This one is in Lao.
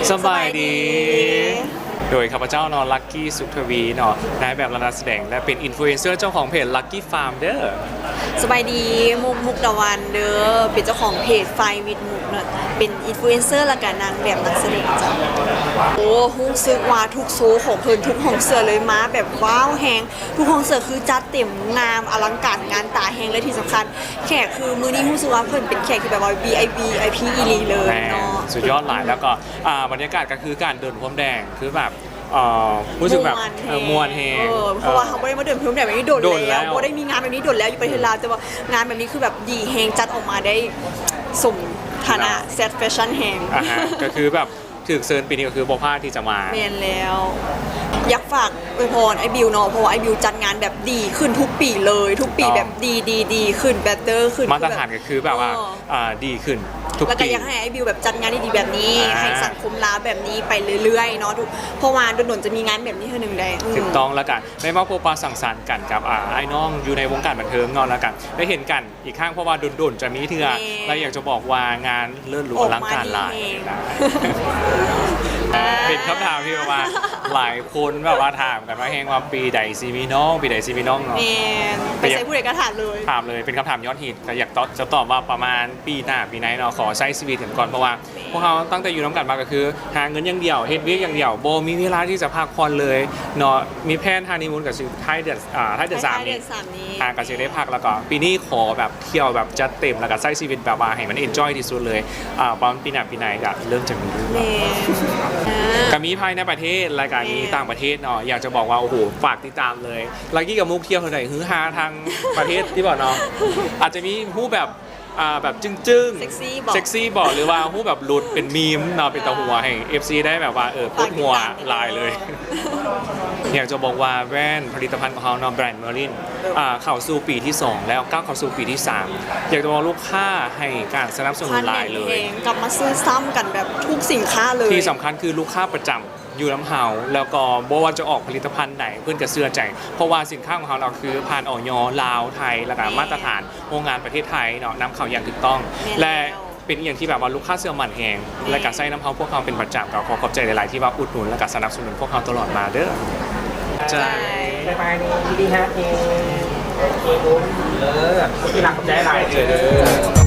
ສະບາຍດີ ສະບາຍດີ ໂດຍຂ້າພະເຈົ້າເນາະ ລັກກີ້ ສຸກທະວີເນາະ ນາຍແບບ ແລະ ນັກສະແດງ ແລະ ເປັນອິນຟລູເອັນເຊີເຈົ້າຂອງເພຈ ລັກກີ້ຟາມເດີ. ສະບາຍດີ ມຸກ ມຸກຕາວັນເດີ ເປັນເຈົ້າຂອງເພຈ Fine with Muk ເນາະ ເປັນອິນຟລູເອັນເຊີ ແລ້ວກະນາງແບບ ນັກສະແດງເຈົ້າ. ໂອ້ ຮູ້ສຶກວ່າທຸກໂຊຂອງເພິ່ນ ທຸກຫ້ອງເສື້ອເລີຍ ມາແບບວ້າວແຮງ ທຸກຫ້ອງເສື້ອຄືຈັດເຕັມ ງາມ ອະລັງການງານຕາແຮງ ແລະ ທີ່ສຳຄັນ ແຂກຄືມື້ນີ້ຮູ້ສຶກວ່າເພິ່ນເປັນແຂກທີ່ແບບວ່າ ວີໄອພີ ວີໄອພີ ອີ່ຫຼີເລີຍເນາະ. ແມ່ນ ສຸດຍອດຫຼາຍ ແລ້ວກໍ ອ່າ ບັນຍາກາດກໍຄືການເດີນພົມແດງ ຄືແບບ ເອີ ຮູ້ສຶກແບບ ມ່ວນແຮງ ເອີ ມ່ວນແຮງ ເອີ ເພາະວ່າເຮົາບໍ່ໄດ້ມາເດີນພົມແດງແບບນີ້ດົນແລ້ວ ດົນແລ້ວ ບໍ່ໄດ້ມີງານແບບນີ້ດົນແລ້ວ ຢູ່ປະເທດລາວ ແຕ່ວ່າງານແບບນີ້ຄືແບບດີແຮງ ຈັດອອກມາໄດ້ສົມຖານະ ເນາະ ແຊດແຟຊັ່ນແຮງ ອ່າຮະ ກໍຄືແບບ ຖືກເຊີນປີນີ້ກໍຄືບໍ່ພາດທີ່ຈະມາ. ແມ່ນແລ້ວ ຢາກຝາກອວຍພອນອ້າຍບິວເນາະ ເພາະວ່າອ້າຍບິວຈັດງານແບບດີຂຶ້ນທຸກປີເລີຍ ທຸກປີ ຖືກຕ້ອງ ແບບດີ ດີ ດີຂຶ້ນ ເບເຕີຂຶ້ນ ມາດຕະຖານ ຄືແບບ ກໍຄືແບບວ່າ ເອີ ອ່າ ດີຂຶ້ນທຸກປີ ແລ້ວກໍຢາກໃຫ້ອ້າຍບິວແບບຈັດງານດີໆແບບນີ້ ອ່າ ໃຫ້ສັງຄົມລາວແບບນີ້ໄປເລື້ອຍໆເນາະ ທຸກ ເພາະວ່າດົນໆຈະມີງານແບບນີ້ເທື່ອໜຶ່ງໄດ້. ອືມ ຖືກຕ້ອງ ແລ້ວກໍໄດ້ມາພົບປະສັງສັນກັນກັບ ອ່າ ອ້າຍນ້ອງຢູ່ໃນວົງການບັນເທີງເນາະ ແລ້ວກໍໄດ້ເຫັນກັນ ອີກຄັ້ງ ເພາະວ່າດົນໆຈະມີເທື່ອ. ແມ່ນ ແລະ ຢາກຈະບອກວ່າງານເລີດຫຼູ ອອກມາ ອະລັງການຫຼາຍ ດີແຮງ ເປັນຄຳຖາມທີ່ແບບວ່າຫຼາຍຄົນແບບວ່າຖາມກັນມາແຮງວ່າ ປີໃດຊິມີນ້ອງ ປີໃດຊິມີນ້ອງເນາະ. ແມ່ນ ໄປໃສຜູ້ໃດກໍຖາມເລີຍ ຖາມເລີຍ ເປັນຄຳຖາມຍອດຮິດ ກໍຢາກຕອບ ຈະຕອບວ່າປະມານປີໜ້າປີໃນເນາະ ຂໍໃຊ້ຊີວິດກັນກ່ອນ ເພາະວ່າ ແມ່ນ ພວກເຮົາຕັ້ງແຕ່ຢູ່ນຳກັນມາກໍຄືຫາເງິນຢ່າງດຽວ ເຮັດວຽກຢ່າງດຽວ ບໍ່ມີເວລາທີ່ຈະພັກຜ່ອນເລີຍເນາະ. ມີແພນຮັນນີມູນກໍຊິທ້າຍເດືອນ ອ່າ ທ້າຍເດືອນສາມນີ້ ທ້າຍເດືອນສາມນີ້ ອ່າ ກໍຊິໄດ້ພັກ ແລ້ວກໍປີນີ້ຂໍແບບ ທ່ຽວແບບຈັດເຕັມ ແລ້ວກໍໃຊ້ຊີວິດແບບວ່າໃຫ້ມັນເອັນຈອຍທີ່ສຸດເລີຍ. ອ່າ ປະມານປີໜ້າປີໃນກໍເລີ່ມຈະມີລູກ ແມ່ນ ກໍມີພາຍໃນປະເທດ ແລ້ວກໍມີ ແມ່ນ ຕ່າງປະເທດເນາະ. ຢາກຈະບອກວ່າ ໂອ້ໂຫ ຝາກຕິດຕາມເລີຍ ລັກກີ້ກັບມຸກທ່ຽວເທົ່າໃດ ຄືຮາທາງປະເທດຕິບໍ່ເນາະ. ອາດຈະມີຮູບແບບ ອ່າ ແບບຈຶ້ງໆ ເຊັກຊີບໍ່ ເຊັກຊີບໍ່ ຫຼືວ່າຮູບແບບຫຼຸດເປັນມີມເນາະ ເປັນຕາຫົວ ອ່າ ໃຫ້ເອັຟຊີໄດ້ແບບວ່າ ເອີ ປົດຫົວ ຝາກຕິດຕາມ ຫຼາຍເລີຍ. ຢາກຈະບອກວ່າແບຣນຜະລິດຕະພັນຂອງເຮົາເນາະ ແບຣນເມີລິນ ອ່າ ເຂົ້າສູ່ປີທີສອງແລ້ວ ກ້າວເຂົ້າສູ່ປີທີສາມ. ຢາກຈະບອກລູກຄ້າໃຫ້ການສະໜັບສະໜູນຫຼາຍເລີຍ ຄວາມແໜ້ນແໜ້ນ ກັບມາຊື້ຊ້ຳກັນແບບທຸກສິນຄ້າເລີຍ. ທີ່ສຳຄັນຄືລູກຄ້າປະຈຳຢູ່ນຳເຮົາ ແລ້ວກໍບໍ່ວ່າຈະອອກຜະລິດຕະພັນໃດ ເພິ່ນກໍເຊື່ອໃຈ ເພາະວ່າສິນຄ້າຂອງເຮົາເນາະ ຄືຜ່ານ ອອຍ ລາວ ໄທ ແລ້ວກໍ ແມ່ນ ມາດຕະຖານໂຮງງານປະເທດໄທເນາະ ນຳເຂົ້າຢ່າງຖືກຕ້ອງ ແມ່ນ ແລະ ແລ້ວ ເປັນອີ່ຫຍັງທີ່ແບບວ່າລູກຄ້າເຊື່ອໝັ້ນແຮງ ແມ່ນ ແລະ ກໍໃຊ້ນຳເຮົາ ພວກເຮົາເປັນປະຈຳ ກໍຂໍຂອບໃຈຫຼາຍໆ ທີ່ວ່າອຸດໜູນ ແລະ ກໍສະໜັບສະໜູນພວກເຮົາຕະຫຼອດມາເດີ. ໃຈ ບາຍບາຍ ດີໆ ຮັກເອງ ໂອເຄ ເອີ ທີ່ລັກ ຂອບໃຈຫຼາຍເດີ. ເຈີເດີ.